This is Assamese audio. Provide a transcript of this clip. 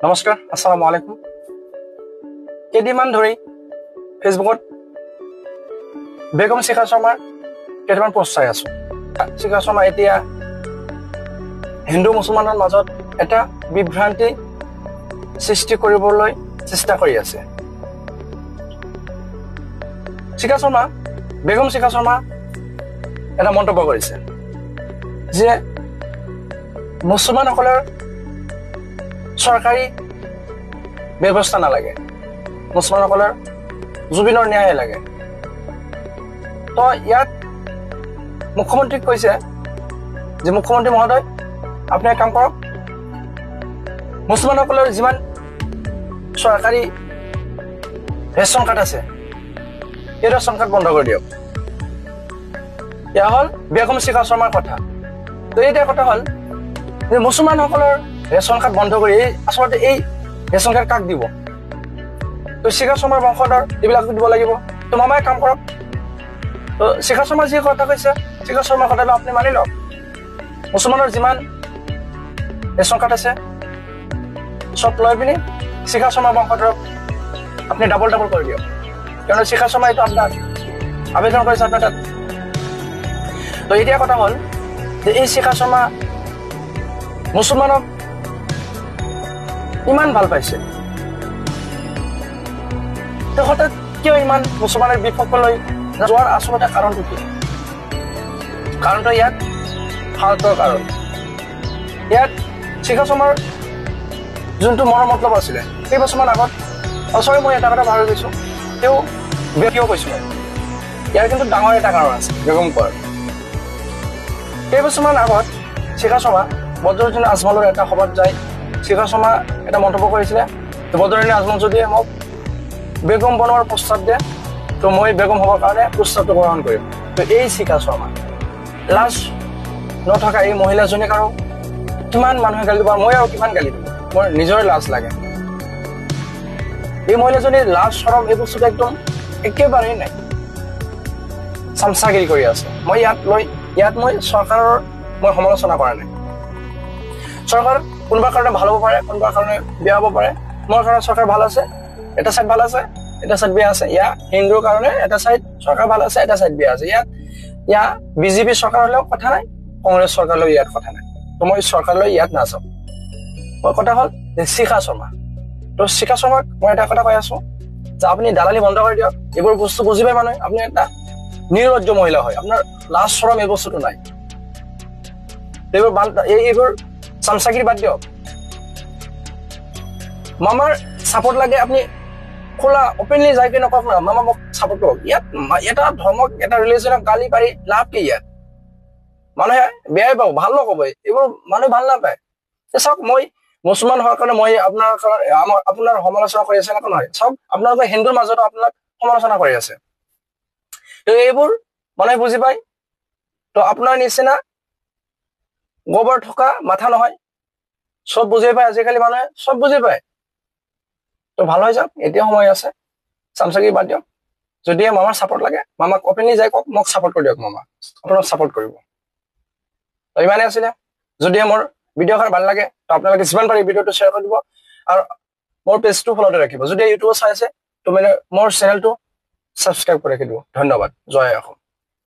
নমস্কাৰ, আসসালামু আলাইকুম। কেইদিনমান ধৰি ফেচবুকত বেগম শিখা শৰ্মাৰ কেইটামান পোষ্ট চাই আছো। শিখা শৰ্মা এতিয়া হিন্দু মুছলমানৰ মাজত এটা বিভ্ৰান্তি সৃষ্টি কৰিবলৈ চেষ্টা কৰি আছে। শিখা শৰ্মা, বেগম শিখা শৰ্মা এটা মন্তব্য কৰিছে যে মুছলমানসকলৰ চৰকাৰী ব্যৱস্থা নালাগে, মুছলমানসকলৰ জুবিনৰ ন্যায় লাগে। তো ইয়াত মুখ্যমন্ত্ৰীক কৈছে যে মুখ্যমন্ত্ৰী মহোদয়, আপুনি এক কাম কৰক, মুছলমানসকলৰ যিমান চৰকাৰী ৰেচন কাৰ্ড আছে এই ৰেচন কাৰ্ড বন্ধ কৰি দিয়ক। এয়া হ'ল বেগম শিখা শৰ্মাৰ কথা। তো এতিয়া কথা হ'ল যে মুছলমানসকলৰ ৰেচন কাৰ্ড বন্ধ কৰি আচলতে এই ৰেচন কাৰ্ড কাক দিব? তো শিখা শৰ্মাৰ বংশধৰ এইবিলাক দিব লাগিব। তো মামাই কাম কৰক। তো শিখা শৰ্মা যি কথা কৈছে, শিখা শৰ্মাৰ কথাটো আপুনি মানি লওক। মুছলমানৰ যিমান ৰেচন কাৰ্ড আছে চব লৈ পিনি শিখা শৰ্মাৰ বংশধৰক আপুনি ডাবল ডাবল কৰি দিয়ক, কিয়নো শিখা শৰ্মা এইটো আপোনাৰ আবেদন কৰিছে আপোনাৰ তাত। তো এতিয়া কথা হ'ল যে এই শিখা শৰ্মা মুছলমানক ইমান ভাল পাইছে, তো হঠাৎ কিয় ইমান মুছলমানৰ বিপক্ষলৈ যোৱাৰ আচলতে কাৰণটো কি? কাৰণটো ইয়াত ভাৰতৰ কাৰণ। ইয়াত শিখা শৰ্মাৰ যোনটো মনৰ মতলব আছিলে কেইবছৰমান আগত, চৰি মই এটা কথা ভাবি গৈছোঁ, তেওঁ কিয় কৈছোঁ মই, ইয়াৰ কিন্তু ডাঙৰ এটা কাৰণ আছে বেগম কোৱাৰ। কেইবছৰমান আগত শিখা শৰ্মা বদৰুদ্দিন আজমলৰ এটা সভাত যায় শিখা শৰ্মা এটা মন্তব্য কৰিছিলে, বদৰুদ্দিন আজমল যদি মোক বেগম বনোৱাৰ প্ৰস্তাৱ দিয়ে তো মই বেগম হ'বৰ কাৰণে প্ৰস্তাৱটো গ্ৰহণ কৰিম। তো এই শিখা শৰ্মা লাজ নথকা এই মহিলাজনীক আৰু কিমান মানুহে গালি দিব, মই আৰু কিমান গালি দিব, মোৰ নিজৰ লাজ লাগে। এই মহিলাজনীৰ লাজ সৰম এই বস্তুটো একদম একেবাৰেই নাই, চামচাগিৰি কৰি আছে। মই ইয়াত মই চৰকাৰৰ মই সমালোচনা কৰা নাই। চৰকাৰ কোনোবা কাৰণে ভাল হ'ব পাৰে, কোনোবা কাৰণে বেয়া হ'ব পাৰে। মোৰ কাৰণে চৰকাৰ ভাল আছে, এটা চাইড ভাল আছে, এটা চাইড বেয়া আছে। ইয়াৰ হিন্দুৰ কাৰণে এটা চাইড চৰকাৰ ভাল আছে, এটা চাইড বেয়া আছে। ইয়াত বিজেপি চৰকাৰ হ'লেও কথা নাই, কংগ্ৰেছ চৰকাৰ হ'লেও ইয়াত কথা নাই। তো মই চৰকাৰলৈ ইয়াত নাযাওঁ। মই কথা হ'ল যে শিখা শৰ্মা, তো শিখা শৰ্মাক মই এটা কথা কৈ আছো যে আপুনি দালালি বন্ধ কৰি দিয়ক। এইবোৰ বস্তু বুজি পায় মানুহে। আপুনি এটা নিৰ্লজ্জ মহিলা হয়, আপোনাৰ লাজ শৰম এই বস্তুটো নাই। এইবোৰ এইবোৰ চামচাগিৰি বাদ দিয়ক। মামাৰ ছাপৰ্ট লাগে, আপুনি খোলা অপেনলি যাই কিনে নকওক না মামা মোক ছাপৰ্ট কৰক। ইয়াত এটা ধৰ্মক এটা ৰিলিজনক গালি পাৰি লাভ কি? ইয়াত মানুহে বেয়াই পাব, ভাল নক'ব, এইবোৰ মানুহে ভাল নাপায়। চাওক, মই মুছলমান হোৱাৰ কাৰণে মই আপোনাৰ আপোনাৰ সমালোচনা কৰি আছে এনেকুৱা নহয়। চাওক, আপোনালোকে হিন্দুৰ মাজতো আপোনাক সমালোচনা কৰি আছে। তো এইবোৰ মানুহে বুজি পায়। তো আপোনাৰ নিচিনা গোবৰ থকা মাথা নহয়, চব বুজি পায় আজিকালি মানুহে, চব বুজি পায়। তো ভাল হৈ যাওক, এতিয়া সময় আছে, চামচাগিৰি বাদ দিয়ক। যদিহে মামাৰ ছাপৰ্ট লাগে, মামাক অপেনলি যাই কওক মোক ছাপৰ্ট কৰি দিয়ক, মামা আপোনাক ছাপৰ্ট কৰিব। তো ইমানেই আছিলে। যদিহে মোৰ ভিডিঅ'খন ভাল লাগে তো আপোনালোকে যিমান পাৰে ভিডিঅ'টো শ্বেয়াৰ কৰি দিব আৰু মোৰ পেজটো ফ'ল'তে ৰাখিব। যদি ইউটিউবত চাই আছে তো মানে মোৰ চেনেলটো ছাবস্ক্ৰাইব কৰি ৰাখি দিব। ধন্যবাদ। জয় অসম।